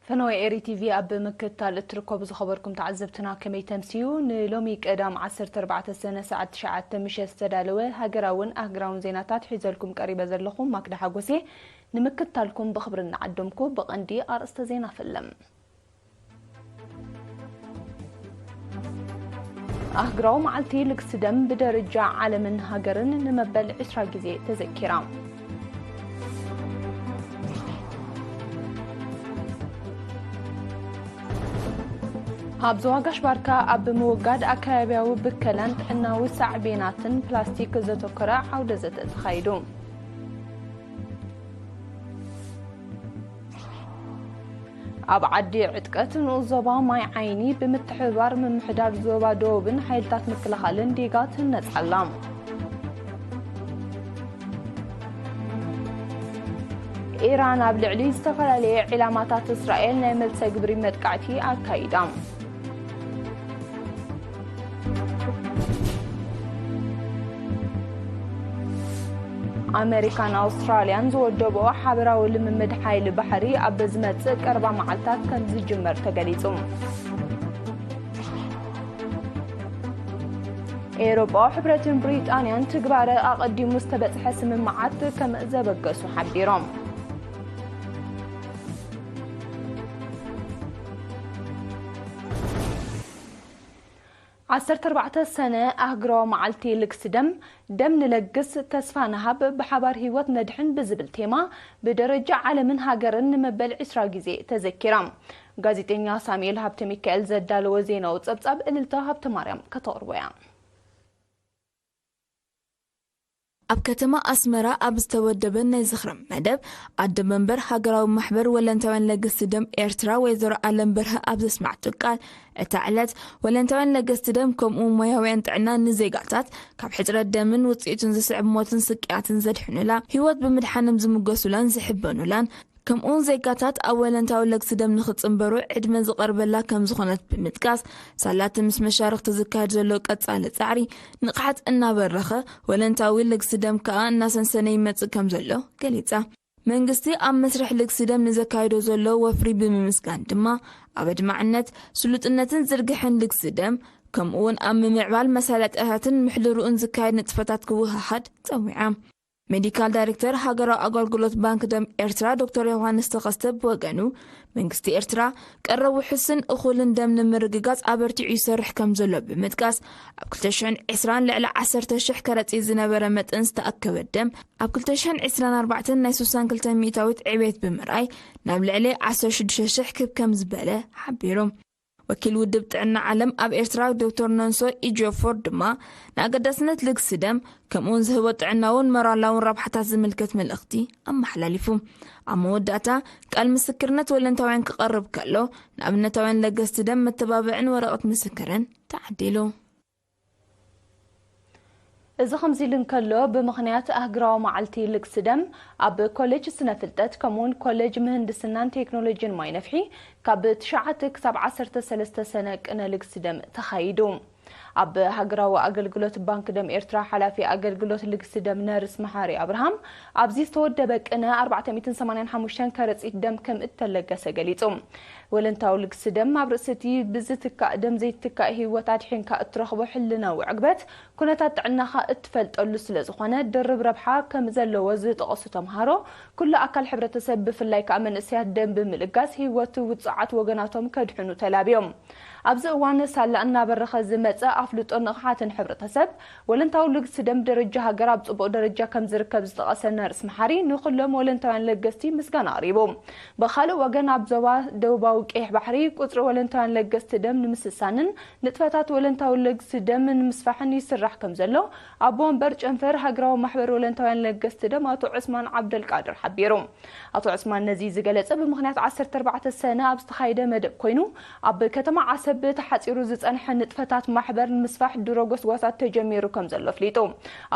ፈነወ ኤሪ ቲቪ ኣብ ምክትታል እትርከቡ ዝኸበርኩም ተዓዘብትና ከመይ ተምስዩ? ንሎሚ ቀዳም ዓሰርተ ኣርባዕተ ሰነ ሰዓት ትሽዓተ ምሸት ዝተዳለወ ሃገራውን ኣህግራውን ዜናታት ሒዘልኩም ቀሪበ ዘለኹም ማክዳ ሓጎሴ። ንምክትታልኩም ብኽብሪ እናዓደምኩ ብቐንዲ ኣርእስተ ዜና ፈለም። ኣህግራዊ መዓልቲ ልግሲ ደም ብደረጃ ዓለምን ሃገርን ንመበል ዕስራ ግዜ ተዘኪራ። ኣብ ዞባ ጋሽ ባርካ ኣብ ምውጋድ ኣከባቢያዊ ብከላን ጥዕናዊ ሳዕቤናትን ፕላስቲክ ዘተኮረ ዓውደ ዘተ ተኻይዱ። ኣብ ዓዲ ዕጥቀት ንኡስ ዞባ ማይ ዓይኒ ብምትሕብባር ምምሕዳር ዞባ ደቡብን ሓይልታት ምክልኻልን ዲጋ ትህነጽ ኣላ። ኢራን ኣብ ልዕሊ ዝተፈላለየ ዒላማታት እስራኤል ናይ መልሰ ግብሪ መጥቃዕቲ ኣካይዳ። ኣሜሪካን ኣውስትራልያን ዝወደብኦ ሓበራዊ ልምምድ ሓይሊ ባሕሪ ኣብ ዝመጽእ ቀረባ መዓልታት ከም ዝጅመር ተገሊጹ። ኤውሮጳዊ ሕብረትን ብሪጣንያን ትግባረ ኣቐዲሙ ዝተበጽሐ ስምምዓት ከም ዘበገሱ ሓቢሮም። ዓሰርተ ኣርባዕተ ሰነ ኣህግራዊ መዓልቲ ልግሲ ደም፣ ደም ንለግስ፣ ተስፋ ንሃብ፣ ብሓባር ህይወት ነድሕን ብዝብል ቴማ ብደረጃ ዓለምን ሃገርን ንመበል ዕስራ ግዜ ተዘኪራ። ጋዜጠኛ ሳሙኤል ሃብተ ሚካኤል ዘዳለወ ዜናዊ ጸብጻብ እልልታ ሃብተ ማርያም ከተቕርቦ እያ። ኣብ ከተማ ኣስመራ ኣብ ዝተወደበ ናይ ዝኽሪ መደብ፣ ኣደ መንበር ሃገራዊ ማሕበር ወለንታውያን ለገስቲ ደም ኤርትራ ወይዘሮ ኣለም በርሀ ኣብ ዘስማዕቶ ቃል፣ እታ ዕለት ወለንታውያን ለገስቲ ደም ከምኡ ሞያውያን ጥዕና ንዜጋታት ካብ ሕጽረት ደምን ውጽኢቱን ዝስዕብ ሞትን ስቅያትን ዘድሕኑላ፣ ህይወት ብምድሓኖም ዝምገሱላን ዝሕበኑላን፣ ከምኡውን ዜጋታት ኣብ ወለንታዊ ለግሲ ደም ንኽጽንበሩ ዕድመ ዝቐርበላ ከም ዝኾነት ብምጥቃስ፣ ሳላቲ ምስ መሻርኽቲ ዝካየድ ዘሎ ቀጻሊ ጻዕሪ ንቕሓት እናበረኸ፣ ወለንታዊ ልግሲ ደም ከኣ እናሰንሰነ ይመጽእ ከም ዘሎ ገሊጻ። መንግስቲ ኣብ መስርሕ ልግሲ ደም ንዘካይዶ ዘሎ ወፍሪ ብምምስጋን ድማ፣ ኣብ ኣድማዕነት፣ ስሉጥነትን ዝርግሐን ልግሲ ደም፣ ከምኡውን ኣብ ምምዕባል መሳለጥያታትን ምሕድርኡን ዝካየድ ንጥፈታት ክወሃሃድ ጸዊዓ። ሜዲካል ዳይሬክተር ሃገራዊ ኣገልግሎት ባንክ ደም ኤርትራ ዶክተር ዮሃንስ ተኸስተ ብወገኑ፣ መንግስቲ ኤርትራ ቀረብ ውሑስን እኹልን ደም ንምርግጋጽ ኣበርቲዑ ይሰርሕ ከም ዘሎ ብምጥቃስ፣ ኣብ ክልተ ሽሕን ዕስራን ልዕሊ ዓሰርተ ሽሕ ከረጺት ዝነበረ መጠን ዝተኣከበ ደም ኣብ ክልተ ሽሕን ዕስራን ኣርባዕተን ናይ ስሳን ክልተ ሚእታዊት ዕቤት ብምርኣይ፣ ናብ ልዕሊ ዓሰርተ ሽዱሽተ ሽሕ ክብ ከም ዝበለ ሓቢሩ። ወኪል ውድብ ጥዕና ዓለም ኣብ ኤርትራ ዶክተር ኖንሶ ኢጆፎር ድማ ንኣገዳስነት ልግሲ ደም ከምኡውን ዝህቦ ጥዕናውን ሞራላውን ረብሓታት ዝምልከት መልእኽቲ ኣመሓላሊፉ። ኣብ መወዳእታ ቃል ምስክርነት ወለንታውያን ክቐርብ ከሎ፣ ንኣብነታውያን ለገስቲ ደም መተባብዕን ወረቐት ምስክርን ተዓዲሉ። እዚ ከምዚ ኢሉ እንከሎ፣ ብምኽንያት ኣህግራዊ መዓልቲ ልግሲ ደም፣ ኣብ ኮሌጅ ስነ ፍልጠት ከምኡውን ኮሌጅ ምህንድስናን ቴክኖሎጂን ማይ ነፍሒ ካብ ትሽዓተ ክሳብ ዓሰርተ ሰለስተ ሰነ ቅነ ልግሲ ደም ተኻይዱ። ኣብ ሃገራዊ ኣገልግሎት ባንክ ደም ኤርትራ ሓላፊ ኣገልግሎት ልግሲ ደም ነርስ መሓሪ ኣብርሃም፣ ኣብዚ ዝተወደበ ቅነ ኣርባዕተ ሚእትን ሰማንያን ሓሙሽተን ከረጺት ደም ከም እተለገሰ ገሊጹ። ወለንታዊ ልግሲ ደም ኣብ ርእሲ እቲ ብዝትካእ ደም ዘይትካእ ህይወት ኣድሒንካ እትረኽቦ ሕልናዊ ዕግበት፣ ኩነታት ጥዕናኻ እትፈልጠሉ ስለ ዝኾነ ድርብ ረብሓ ከም ዘለዎ ዝጠቐሱ ተምሃሮ፣ ኩሉ ኣካል ሕብረተሰብ ብፍላይ ከኣ መንእሰያት ደም ብምልጋስ ህይወት ውጹዓት ወገናቶም ከድሕኑ ተላብዮም። ኣብዚ እዋን ሳላ እናበረኸ ዝመጸ ኣፍልጦ ንቕሓትን ሕብረተሰብ ወለንታዊ ልግሲ ደም ደረጃ ሃገር ኣብ ጽቡቕ ደረጃ ከም ዝርከብ ዝጠቐሰ ነርስ መሓሪ ንኹሎም ወለንታውያን ለገስቲ ምስጋና ኣቕሪቡ። ብኻልእ ወገን ኣብ ዞባ ደቡባዊ ቀይሕ ባሕሪ ቁጽሪ ወለንታውያን ለገስቲ ደም ንምስሳንን ንጥፈታት ወለንታዊ ለግሲ ደም ንምስፋሕን ይስራሕ ከም ዘሎ ኣቦ ወንበር ጨንፈር ሃገራዊ ማሕበር ወለንታውያን ለገስቲ ደም ኣቶ ዑስማን ዓብደልቃድር ሓቢሩ። ኣቶ ዑስማን ነዚ ዝገለጸ ብምኽንያት ዓሰርተ ኣርባዕተ ሰነ ኣብ ዝተኻየደ መደብ ኮይኑ፣ ኣብ ከተማ ዓሰብ ተሓጺሩ ዝጸንሐ ንጥፈታት ማሕበር ንምስፋሕ ድሮ ጎስጓሳት ተጀሚሩ ከም ዘሎ ኣፍሊጡ።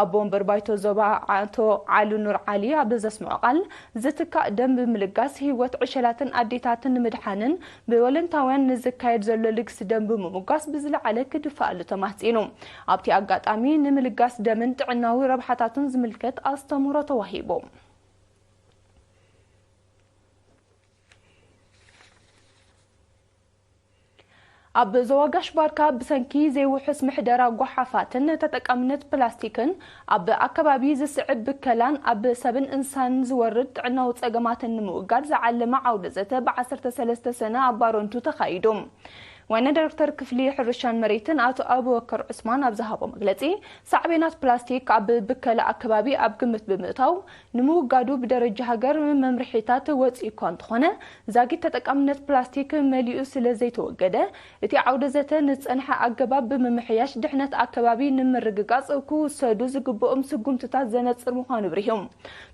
ኣቦ ወንበር ባይቶ ዞባ ኣቶ ዓሉ ኑር ዓሊ ኣብ ዘስምዖ ቃል፣ ዝትካእ ደም ብምልጋስ ህይወት ዕሸላትን ኣዴታትን ንምድሓንን ብወለንታውያን ንዝካየድ ዘሎ ልግሲ ደም ብምምጓስ ብዝለዓለ ክድፈኣሉ ተማሕጺኑ። ኣብቲ ኣጋጣሚ ንምልጋስ ደምን ጥዕናዊ ረብሓታቱን ዝምልከት ኣስተምህሮ ተዋሂቡ። ኣብ ዞባ ጋሽ ባርካ ብሰንኪ ዘይውሑስ ምሕደራ ጓሓፋትን ተጠቃምነት ፕላስቲክን ኣብ ኣከባቢ ዝስዕብ ብከላን ኣብ ሰብን እንስሳን ዝወርድ ጥዕናዊ ጸገማትን ንምውጋድ ዝዓለመ ዓውደ ዘተ ብ ዓሰርተ ሰለስተ ሰነ ኣብ ባረንቱ ተኻይዱ። ዋና ዳይሬክተር ክፍሊ ሕርሻን መሬትን ኣቶ ኣቡበከር ዑስማን ኣብ ዝሃቦ መግለጺ፣ ሳዕቤናት ፕላስቲክ ኣብ ብከላ ኣከባቢ ኣብ ግምት ብምእታው፣ ንምውጋዱ ብደረጃ ሃገር መምርሒታት ወጺኡ እኳ እንተኾነ፣ ዛጊት ተጠቃምነት ፕላስቲክ መሊኡ ስለ ዘይተወገደ፣ እቲ ዓውደ ዘተ ንዝጸንሐ ኣገባብ ብምምሕያሽ ድሕነት ኣከባቢ ንምርግጋጽ ክውሰዱ ዝግብኦም ስጉምትታት ዘነጽር ምዃኑ ኣብሪሁ።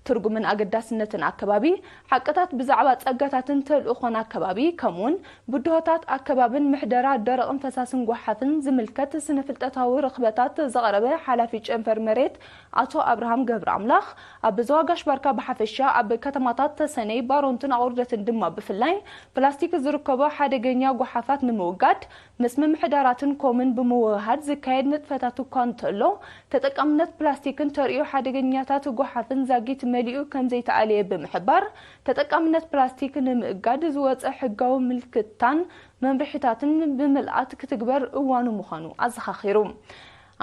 ትርጉምን ኣገዳስነትን ኣከባቢ ሓቅታት ብዛዕባ ጸጋታትን ተልእኾን ኣከባቢ፣ ከምኡውን ብድሆታት ኣከባብን ምሕደራ ደረቕን ፈሳስን ጓሓፍን ዝምልከት ስነ-ፍልጠታዊ ርኽበታት ዘቕረበ ሓላፊ ጨንፈር መሬት ኣቶ ኣብርሃም ገብረኣምላኽ፣ ኣብ ዞባ ጋሽ ባርካ ብሓፈሻ፣ ኣብ ከተማታት ተሰነይ፣ ባሮንትን ኣቑርደትን ድማ ብፍላይ፣ ፕላስቲክ ዝርከቦ ሓደገኛ ጓሓፋት ንምውጋድ፣ ምስ ምምሕዳራትን ኮምን ብምውህሃድ ዝካየድ ንጥፈታት እኳ እንተሎ፣ ተጠቃምነት ፕላስቲክን ተርእዮ ሓደገኛታት ጓሓፍን ዛጊት መሊኡ ከም ዘይተኣለየ ብምሕባር፣ ተጠቃምነት ፕላስቲክ ንምእጋድ ዝወጸ ሕጋዊ ምልክታን መምርሒታትን ብምልኣት ክትግበር እዋኑ ምዃኑ ኣዘኻኺሩ።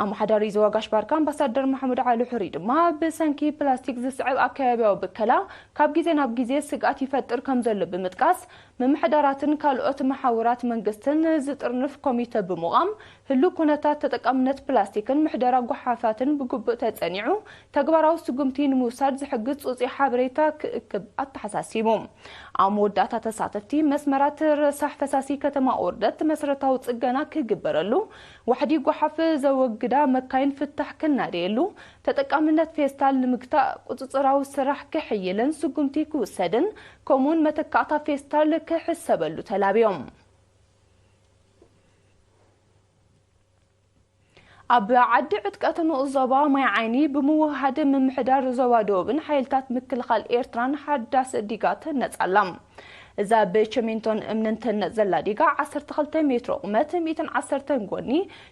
ኣመሓዳሪ ዞባ ጋሽ ባርካ ኣምባሳደር መሓሙድ ዓሊ ሑሪ ድማ፣ ብሰንኪ ፕላስቲክ ዝስዕብ ኣከባቢያዊ ብከላ ካብ ግዜ ናብ ግዜ ስግኣት ይፈጥር ከም ዘሎ ብምጥቃስ፣ ምምሕዳራትን ካልኦት መሓውራት መንግስትን ዝጥርንፍ ኮሚተ ብምቋም፣ ህሉው ኩነታት ተጠቃምነት ፕላስቲክን ምሕደራ ጓሓፋትን ብግቡእ ተጸኒዑ፣ ተግባራዊ ስጉምቲ ንምውሳድ ዝሕግዝ ጽጹይ ሓበሬታ ክእክብ ኣተሓሳሲቡ። ኣብ መወዳእታ፣ ተሳተፍቲ፣ መስመራት ረሳሕ ፈሳሲ ከተማ ኦርደት መሰረታዊ ጽገና ክግበረሉ፣ ዋሕዲ ጓሓፍ ዘወግዳ መካይን ፍታሕ ክናደየሉ፣ ተጠቃምነት ፌስታል ንምግታእ ቁጽጽራዊ ስራሕ ክሕይልን ስጉምቲ ክውሰድን፣ ከምኡውን መተካእታ ፌስታል ክሕሰበሉ ተላብዮም። ኣብ ዓዲ ዕጥቀት ንኡስ ዞባ ማይ ዓይኒ ብምውህሃድ ምምሕዳር ዞባ ደቡብን ሓይልታት ምክልኻል ኤርትራን ሓዳስ ዲጋ ትህነጽ ኣላ። እዛ ብቸሜንቶን እምንን ትህነጽ ዘላ ዲጋ ዓሰርተ ክልተ ሜትሮ ቁመት፣ ሚእትን ዓሰርተን ጎኒ፣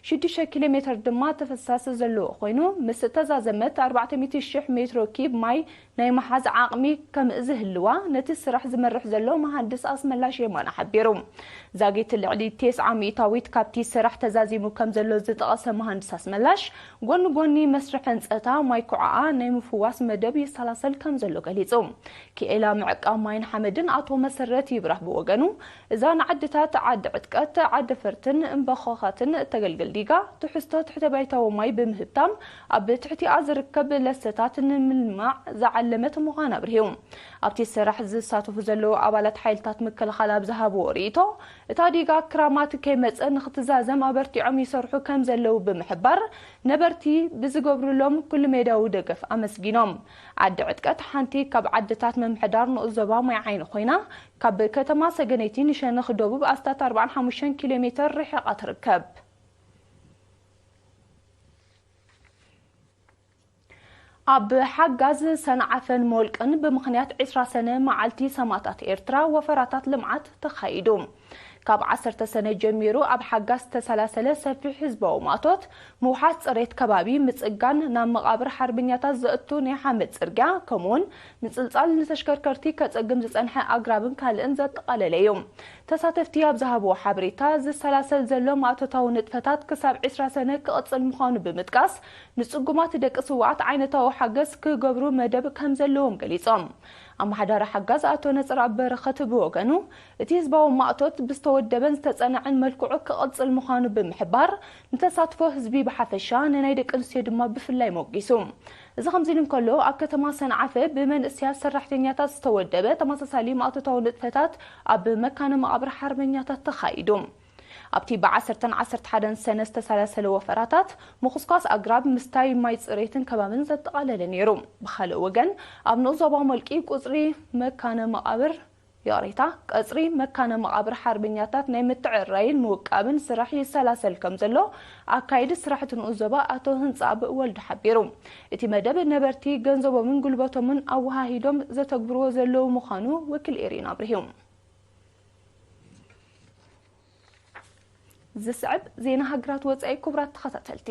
ሽዱሽተ ኪሎ ሜትር ድማ ተፈሳሲ ዘለዎ ኮይኑ፣ ምስ እተዛዘመት ኣርባዕተ ሚእቲ ሽሕ ሜትሮ ኪብ ማይ ናይ ምሓዝ ዓቕሚ ከም ዝህልዋ ነቲ ስራሕ ዝመርሕ ዘሎ መሃንድስ ኣስመላሽ የማነ ሓቢሩ። ዛጊት ልዕሊ ተስዓ ሚእታዊት ካብቲ ስራሕ ተዛዚሙ ከም ዘሎ ዝጠቐሰ መሃንድስ ኣስመላሽ፣ ጎኒ ጎኒ መስርሕ ህንጸታ ማይ ኩዓኣ ናይ ምፍዋስ መደብ ይሰላሰል ከም ዘሎ ገሊጹ። ክኢላ ምዕቃብ ማይን ሓመድን ኣቶ መሰረት ይብራህ ብወገኑ፣ እዛ ንዓድታት ዓዲ ዕጥቀት፣ ዓዲ ፈርትን እምባኾኻትን እተገልግል ዲጋ፣ ትሕዝቶ ትሕተ ባይታዊ ማይ ብምህብታም፣ ኣብ ትሕቲኣ ዝርከብ ለሰታት ንምልማዕ ዝዓለመት ምዃና ኣብሪሁ። ኣብቲ ስራሕ ዝሳተፉ ዘለዉ ኣባላት ሓይልታት ምክልኻል ኣብ ዝሃብዎ ርእይቶ፣ እታ ዲጋ ክራማት ከይመጸ ንኽትዛዘም ኣበርቲዖም ይሰርሑ ከም ዘለዉ ብምሕባር፣ ነበርቲ ብዝገብሩሎም ኩሉ ሜዳዊ ደገፍ ኣመስጊኖም። ዓዲ ዕጥቀት ሓንቲ ካብ ዓድታት ምምሕዳር ንኡስ ዞባ ማይ ዓይኒ ኮይና፣ ካብ ከተማ ሰገነይቲ ንሸነኽ ደቡብ ኣስታት ኣርባዓን ሓሙሽተን ኪሎ ሜተር ርሒቓ ትርከብ። ኣብ ሓጋዝ ሰንዓፈን ሞልቅን ብምኽንያት ዕስራ ሰነ መዓልቲ ሰማእታት ኤርትራ ወፈራታት ልምዓት ተኻይዱ። ካብ ዓሰርተ ሰነ ጀሚሩ ኣብ ሓጋዝ ዝተሰላሰለ ሰፊሕ ህዝባዊ ማእቶት፣ ምውሓስ ጽሬት ከባቢ፣ ምጽጋን ናብ መቓብር ሓርበኛታት ዘእቱ ናይ ሓመድ ጽርግያ፣ ከምኡውን ምጽልጻል ንተሽከርከርቲ ከጸግም ዝጸንሐ ኣግራብን ካልእን ዘጠቓለለ እዩ። ተሳተፍቲ ኣብ ዝሃብዎ ሓበሬታ፣ ዝሰላሰል ዘሎ ማእቶታዊ ንጥፈታት ክሳብ ዕስራ ሰነ ክቕጽል ምዃኑ ብምጥቃስ፣ ንጽጉማት ደቂ ስውኣት ዓይነታዊ ሓገዝ ክገብሩ መደብ ከም ዘለዎም ገሊጾም። ኣመሓዳሪ ሓጋዝ ኣቶ ነጽርኣብ በረኸት ብወገኑ፣ እቲ ህዝባዊ ማእቶት ብዝተወደበን ዝተጸንዐን መልክዑ ክቕጽል ምዃኑ ብምሕባር፣ ንተሳትፎ ህዝቢ ብሓፈሻ፣ ንናይ ደቂ ኣንስትዮ ድማ ብፍላይ ሞጊሱ። እዚ ከምዚ ኢሉ እንከሎ፣ ኣብ ከተማ ሰንዓፈ ብመንእሰያት ሰራሕተኛታት ዝተወደበ ተመሳሳሊ ማእቶታዊ ንጥፈታት ኣብ መካነ መቓብር ሓርበኛታት ተኻይዱ። ኣብቲ ብ ዓሰርተን ዓሰርተ ሓደን ሰነ ዝተሰላሰለ ወፈራታት፣ ምኹስኳስ ኣግራብ፣ ምስታይ ማይ፣ ጽሬትን ከባብን ዘጠቓለለ ነይሩ። ብኻልእ ወገን፣ ኣብ ንኡስ ዞባ ሞልቂ ቁጽሪ መካነ መቓብር፣ ይቕሬታ፣ ቀጽሪ መካነ መቓብር ሓርበኛታት ናይ ምትዕርራይን ምውቃብን ስራሕ ይሰላሰል ከም ዘሎ ኣካይዲ ስራሕቲ ንኡስ ዞባ ኣቶ ህንጻብ ወልዱ ሓቢሩ። እቲ መደብ ነበርቲ ገንዘቦምን ጉልበቶምን ኣወሃሂዶም ዘተግብርዎ ዘለዉ ምዃኑ ወኪል ኤሪና ኣብሪሁ። ዝስዕብ ዜና ሃገራት ወጻኢ ክቡራት ተኸታተልቲ።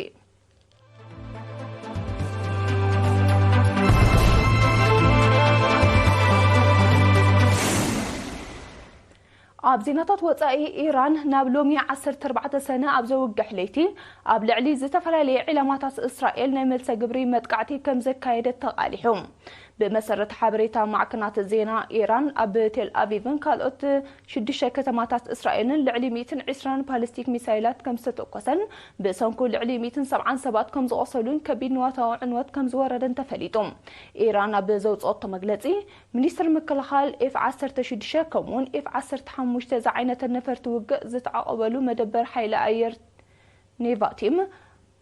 ኣብ ዜናታት ወጻኢ፣ ኢራን ናብ ሎሚ ዓሰርተ ኣርባዕተ ሰነ ኣብ ዘውግሕ ለይቲ ኣብ ልዕሊ ዝተፈላለየ ዒላማታት እስራኤል ናይ መልሰ ግብሪ መጥቃዕቲ ከም ዘካየደት ተቓሊሑ። ብመሰረት ሓበሬታ ማዕከናት ዜና ኢራን፣ ኣብ ቴል ኣቪቭን ካልኦት ሽዱሽተ ከተማታት እስራኤልን ልዕሊ ሚእትን ዕስራን ባሊስቲክ ሚሳይላት ከም ዝተተኮሰን፣ ብሰንኩ ልዕሊ ሚእትን ሰብዓን ሰባት ከም ዝቖሰሉን ከቢድ ንዋታዊ ዕንወት ከም ዝወረደን ተፈሊጡ። ኢራን ኣብ ዘውጽኦቶ መግለጺ፣ ሚኒስትር ምክልኻል ኤፍ ዓሰርተ ሽዱሽተ ከምኡውን ኤፍ ዓሰርተ ሓሙሽተ ዝዓይነተ ነፈርቲ ውግእ ዝተዓቐበሉ መደበር ሓይሊ ኣየር ኔቫቲም፣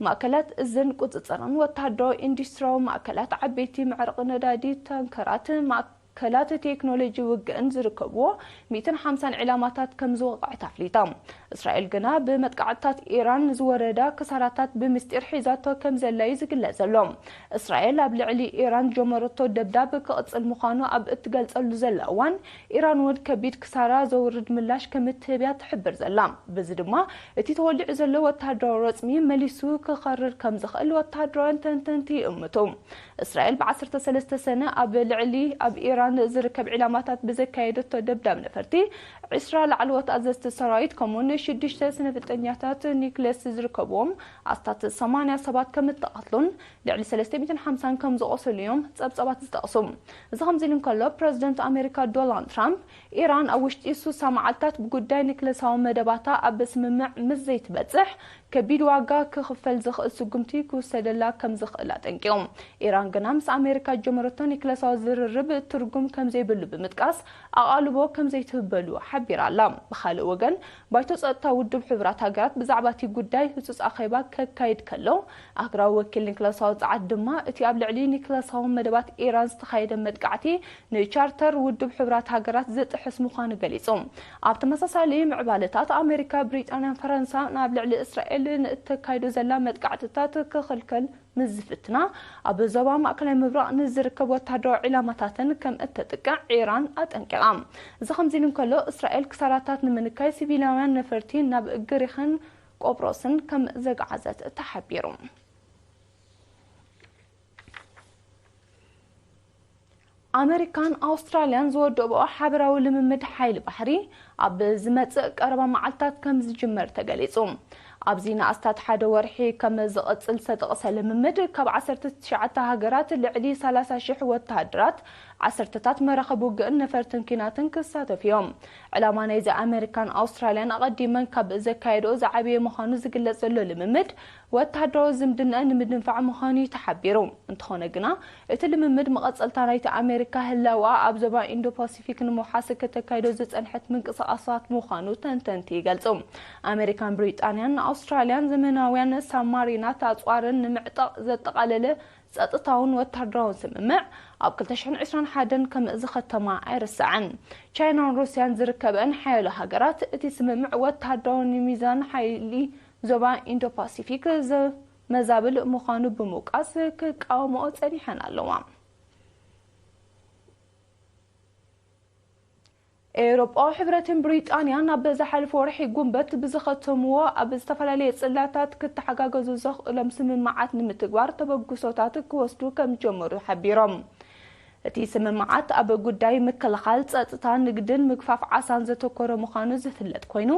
ማእከላት እዝን ቁጽጽርን፣ ወተሃደራዊ ኢንዱስትሪያዊ ማእከላት፣ ዓበይቲ መዕረቒ ነዳዲ ታንከራት፣ ማእከላት ቴክኖሎጂ ውግእን ዝርከብዎ ሚእትን ሓምሳን ዒላማታት ከም ዝወቕዐት ኣፍሊጣ። እስራኤል ግና ብመጥቃዕትታት ኢራን ዝወረዳ ክሳራታት ብምስጢር ሒዛቶ ከም ዘላ እዩ ዝግለጽ ዘሎ። እስራኤል ኣብ ልዕሊ ኢራን ጀመረቶ ደብዳብ ክቕጽል ምዃኑ ኣብ እትገልጸሉ ዘላ እዋን፣ ኢራን እውን ከቢድ ክሳራ ዘውርድ ምላሽ ከም እትህብ እያ ትሕብር ዘላ። በዚ ድማ እቲ ተወሊዑ ዘሎ ወተሃደራዊ ረጽሚ መሊሱ ክኸርር ከም ዝኽእል ወተሃደራውያን ተንተንቲ ይእምቱ። እስራኤል ብዓሰርተ ሰለስተ ሰነ ኣብ ልዕሊ ኣብ ኢራን ዝርከብ ዒላማታት ብዘካየደቶ ደብዳብ ነፈርቲ፣ ዕስራ ላዕለዎት ኣዘዝቲ ሰራዊት ከምኡውን ሽዱሽተ ስነፍልጠኛታት ኒክለስ ዝርከብዎም ኣስታት ሰማንያ ሰባት ከም እተቐትሉን ልዕሊ ሰለስተ ሚእትን ሓምሳን ከም ዝቖሰሉ እዮም ጸብጻባት ዝጠቕሱ። እዚ ከምዚ ኢሉ እንከሎ፣ ፕረዚደንት ኣሜሪካ ዶናልድ ትራምፕ፣ ኢራን ኣብ ውሽጢ ሱሳ መዓልታት ብጉዳይ ኒክለሳዊ መደባታ ኣብ ስምምዕ ምስ ዘይትበጽሕ፣ ከቢድ ዋጋ ክኽፈል ዝኽእል ስጉምቲ ክውሰደላ ከም ዝኽእል ኣጠንቂቑ። ኢራን ግና ምስ ኣሜሪካ ጀመረቶ ኒክለሳዊ ዝርርብ ትርጉም ከም ዘይብሉ ብምጥቃስ፣ ኣቓልቦ ከም ዘይትህበሉ ሓቢራ ኣላ። ብኻልእ ወገን፣ ባይቶ ጸጥታ ውድብ ሕቡራት ሃገራት ብዛዕባ እቲ ጉዳይ ህጹጽ ኣኼባ ከካይድ ከሎ፣ ኣህጉራዊ ወኪል ኒክለሳዊ ጸዓት ድማ እቲ ኣብ ልዕሊ ኒክለሳዊ መደባት ኢራን ዝተኻየደ መጥቃዕቲ ንቻርተር ውድብ ሕቡራት ሃገራት ዝጥሕስ ምዃኑ ገሊጹ። ኣብ ተመሳሳሊ ምዕባለታት፣ ኣሜሪካ፣ ብሪጣንያን ፈረንሳን ኣብ ልዕሊ እስራኤል ንእተካይዶ ዘላ መጥቃዕትታት ክኽልከል ምስ ዝፍትና፣ ኣብ ዞባ ማእከላይ ምብራቕ ንዝርከብ ወተሃደራዊ ዒላማታትን ከም እተጥቅዕ ኢራን ኣጠንቂቓ። እዚ ከምዚ ኢሉ እንከሎ፣ እስራኤል ክሳራታት ንምንካይ ሲቪላውያን ነፈርቲ ናብ ግሪኽን ቆጵሮስን ከም ዘግዓዘት ተሓቢሩ። ኣመሪካን ኣውስትራልያን ዝወደብኦ ሓበራዊ ልምምድ ሓይሊ ባሕሪ ኣብ ዝመጽእ ቀረባ መዓልታት ከም ዝጅመር ተገሊጹ። ኣብዚ ንኣስታት ሓደ ወርሒ ከም ዝቕጽል ዝተጠቕሰ ልምምድ፣ ካብ ዓሰርተ ትሽዓተ ሃገራት ልዕሊ ሰላሳ ሽሕ ወተሃደራት፣ ዓሰርተታት መራኸብ ውግእን ነፈርትን ኲናትን ክሳተፉ እዮም። ዕላማ ናይዚ ኣመሪካን ኣውስትራልያን ኣቐዲመን ካብ ዘካየድኦ ዝዓበየ ምዃኑ ዝግለጽ ዘሎ ልምምድ፣ ወተሃደራዊ ዝምድና ንምድንፋዕ ምዃኑ እዩ ተሓቢሩ። እንተኾነ ግና፣ እቲ ልምምድ መቐጸልታ ናይቲ ኣሜሪካ ህላወኣ ኣብ ዞባ ኢንዶ ፓሲፊክ ንምውሓስ ከተካይዶ ዝጸንሐት ምንቅስቓሳት ምዃኑ ተንተንቲ ይገልጹ። ኣሜሪካን ብሪጣንያን ንኣውስትራልያን ዘመናውያን ሳብማሪናት ኣጽዋርን ንምዕጣቕ ዘጠቓለለ ጸጥታውን ወተሃደራውን ስምምዕ ኣብ ክልተ ሽሕን ዕስራን ሓደን ከም ዝኸተማ ኣይርሳዕን። ቻይናን ሩስያን ዝርከበን ሓያሎ ሃገራት፣ እቲ ስምምዕ ወተሃደራዊ ሚዛን ሓይሊ ዞባ ኢንዶ ፓሲፊክ ዘመዛብል ምዃኑ ብምውቃስ ክቃወምኦ ጸኒሐን ኣለዋ። ኤውሮጳዊ ሕብረትን ብሪጣንያን ኣብ ዝሓለፈ ወርሒ ጉንበት ብዝኸተምዎ ኣብ ዝተፈላለየ ጽላታት ክተሓጋገዙ ዘኽእሎም ስምምዓት ንምትግባር ተበግሶታት ክወስዱ ከም ዝጀመሩ ሓቢሮም። እቲ ስምምዓት ኣብ ጉዳይ ምክልኻል፣ ጸጥታ፣ ንግድን ምግፋፍ ዓሳን ዘተኮረ ምዃኑ ዝፍለጥ ኮይኑ፣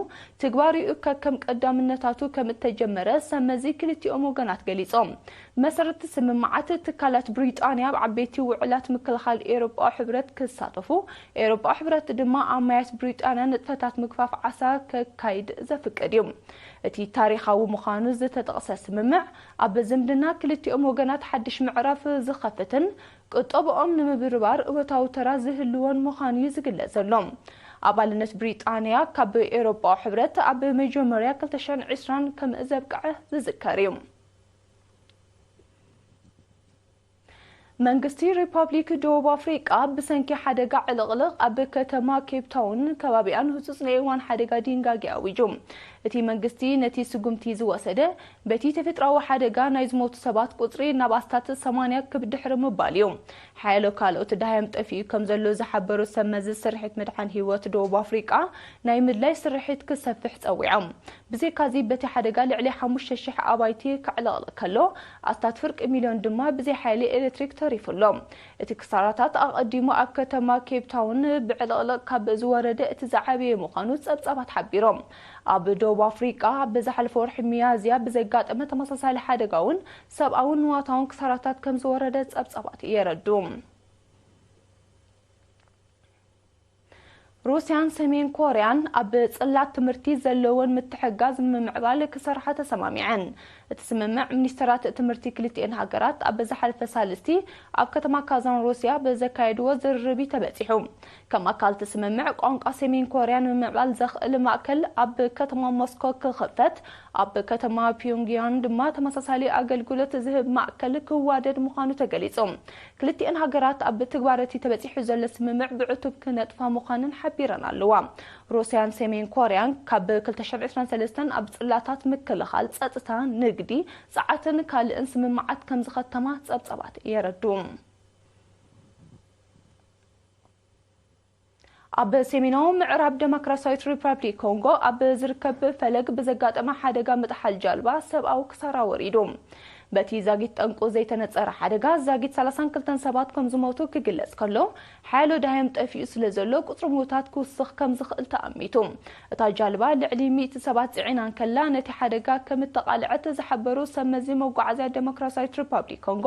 ትግባሪኡ ከከም ቀዳምነታቱ ከም እተጀመረ ሰብ መዚ ክልቲኦም ወገናት ገሊጾም። ብመሰረት እቲ ስምምዓት፣ ትካላት ብሪጣንያ ኣብ ዓበይቲ ውዕላት ምክልኻል ኤውሮጳዊ ሕብረት ክሳተፉ፣ ኤውሮጳዊ ሕብረት ድማ ኣብ ማያት ብሪጣንያ ንጥፈታት ምግፋፍ ዓሳ ከካይድ ዘፍቅድ እዩ። እቲ ታሪኻዊ ምዃኑ ዝተጠቕሰ ስምምዕ፣ ኣብ ዝምድና ክልቲኦም ወገናት ሓድሽ ምዕራፍ ዝኸፍትን ቁጠብኦም ንምብርባር እወታዊ ተራ ዝህልዎን ምዃኑ እዩ ዝግለጽ ዘሎ። ኣባልነት ብሪጣንያ ካብ ኤውሮጳዊ ሕብረት ኣብ መጀመርያ ክልተ ሽሕን ዕስራን ከም ዘብቅዐ ዝዝከር እዩ። መንግስቲ ሪፓብሊክ ደቡብ ኣፍሪቃ ብሰንኪ ሓደጋ ዕልቕልቕ ኣብ ከተማ ኬፕ ታውን ከባቢኣን ህጹጽ ናይ እዋን ሓደጋ ድንጋጌ ኣዊጁ። እቲ መንግስቲ ነቲ ስጉምቲ ዝወሰደ፣ በቲ ተፈጥሮኣዊ ሓደጋ ናይ ዝሞቱ ሰባት ቁጽሪ ናብ ኣስታት ሰማንያ ክብ ድሕሪ ምባል እዩ። ሓያሎ ካልኦት ደሃዮም ጠፊኡ ከም ዘሎ ዝሓበሩ ሰብ መዚ ስርሒት ምድሓን ህይወት ደቡብ ኣፍሪቃ፣ ናይ ምድላይ ስርሒት ክሰፍሕ ጸዊዖም። ብዘይካዚ፣ በቲ ሓደጋ ልዕሊ ሓሙሽተ ሽሕ ኣባይቲ ከዕለቕልቕ ከሎ፣ ኣስታት ፍርቂ ሚልዮን ድማ ብዘይ ሓይሊ ኤሌክትሪክ ተሪፉ ኣሎ። እቲ ክሳራታት ኣቐዲሙ ኣብ ከተማ ኬፕ ታውን ብዕልቕልቕ ካብ ዝወረደ እቲ ዝዓበየ ምዃኑ ጸብጻባት ሓቢሮም። ኣብ ደቡብ ኣፍሪቃ ኣብ ዝሓለፈ ወርሒ ሚያዝያ ብዘጋጠመ ተመሳሳሊ ሓደጋ እውን ሰብኣውን ንዋታውን ክሳራታት ከም ዝወረደ ጸብጻባት የረዱ። ሩስያን ሰሜን ኮርያን ኣብ ጽላት ትምህርቲ ዘለወን ምትሕጋዝ ንምምዕባል ክሰርሓ ተሰማሚዐን። እቲ ስምምዕ ሚኒስተራት ትምህርቲ ክልቲኤን ሃገራት ኣብ ዝሓለፈ ሳልስቲ ኣብ ከተማ ካዛን ሩስያ ብዘካየድዎ ዝርርብ እዩ ተበጺሑ። ከም ኣካል እቲ ስምምዕ ቋንቋ ሰሜን ኮርያ ንምምዕባል ዘኽእል ማእከል ኣብ ከተማ ሞስኮ ክኽፈት፣ ኣብ ከተማ ፒዮንግያንግ ድማ ተመሳሳሊ ኣገልግሎት ዝህብ ማእከል ክዋደድ ምዃኑ ተገሊጹ። ክልቲኤን ሃገራት ኣብ ትግባረ እቲ ተበጺሑ ዘሎ ስምምዕ ብዕቱብ ክነጥፋ ምዃነን ሓቢረን ኣለዋ። ሩስያን ሰሜን ኮርያን ካብ ክልተ ሽሕን ዕስራን ሰለስተን ኣብ ጽላታት ምክልኻል፣ ጸጥታ፣ ንግዲ፣ ጸዓትን ካልእን ስምምዓት ከም ዝኸተማ ጸብጻባት የረዱ። ኣብ ሰሜናዊ ምዕራብ ዴሞክራሲያዊት ሪፐብሊክ ኮንጎ ኣብ ዝርከብ ፈለግ ብዘጋጠመ ሓደጋ ምጥሓል ጃልባ ሰብኣዊ ክሳራ ወሪዱ። በቲ ዛጊት ጠንቁ ዘይተነጸረ ሓደጋ ዛጊት ሰላሳን ክልተን ሰባት ከም ዝሞቱ ክግለጽ ከሎ፣ ሓያሎ ደሃዮም ጠፊኡ ስለ ዘሎ ቁጽሪ ምዉታት ክውስኽ ከም ዝኽእል ተኣሚቱ። እታ ጃልባ ልዕሊ ሚእቲ ሰባት ጽዒና እንከላ ነቲ ሓደጋ ከም እተቓልዐት ዝሓበሩ ሰብ መዚ መጓዓዝያ ዴሞክራሲያዊት ሪፐብሊክ ኮንጎ፣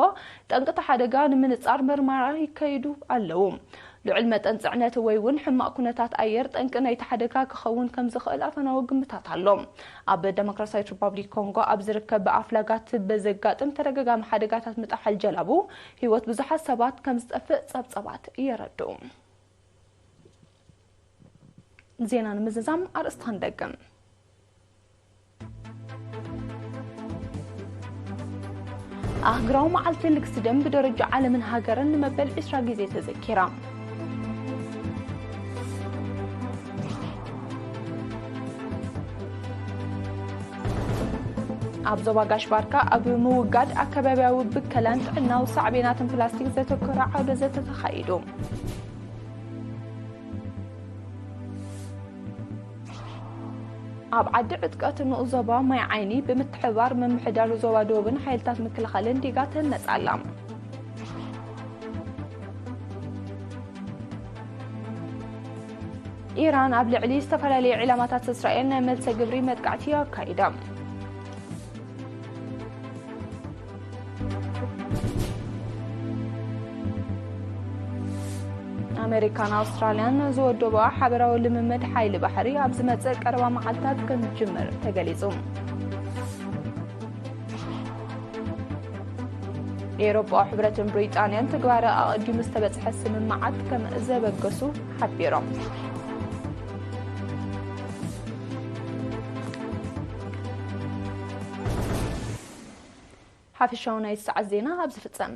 ጠንቅቲ ሓደጋ ንምንጻር ምርመራ ይካየዱ ኣለዉ። ልዑል መጠን ጽዕነት ወይ እውን ሕማቕ ኩነታት ኣየር ጠንቂ ናይቲ ሓደጋ ክኸውን ከም ዝኽእል ኣፈናዊ ግምታት ኣሎ። ኣብ ዴሞክራሲያዊት ሪፐብሊክ ኮንጎ ኣብ ዝርከብ ብኣፍላጋት ብዘጋጥም ተደጋጋሚ ሓደጋታት ምጥሓል ጀላቡ ህይወት ብዙሓት ሰባት ከም ዝጠፍእ ጸብጻባት የረድኡ። ዜና ንምዝዛም ኣርእስቲ ክንደግም። ኣህግራዊ መዓልቲ ንግስቲ ደም ብደረጃ ዓለምን ሃገርን ንመበል ዕስራ ግዜ ተዘኪራ። ኣብ ዞባ ጋሽ ባርካ ኣብ ምውጋድ ኣከባቢያዊ ብከላን ጥዕናዊ ሳዕቤናትን ፕላስቲክ ዘተኮረ ዓውደ ዘተ ተኻይዱ። ኣብ ዓዲ ዕጥቀት ንኡስ ዞባ ማይ ዓይኒ ብምትሕብባር ምምሕዳር ዞባ ደቡብን ሓይልታት ምክልኻልን ዲጋ ትህነጽ ኣላ። ኢራን ኣብ ልዕሊ ዝተፈላለዩ ዒላማታት እስራኤል ናይ መልሰ ግብሪ መጥቃዕቲ ኣካይዳ። ኣሜሪካን ኣውስትራልያን ዝወደብኣ ሓበራዊ ልምምድ ሓይሊ ባሕሪ ኣብ ዝመጽእ ቀረባ መዓልታት ከም ዝጅምር ተገሊጹ። ኤውሮጳዊ ሕብረትን ብሪጣንያን ትግባረ ኣቐዲሙ ዝተበጽሐ ስምምዓት ከም ዘበገሱ ሓቢሮም። ሓፈሻዊ ናይ ሰዓት ዜና ኣብ ዝፍጸም።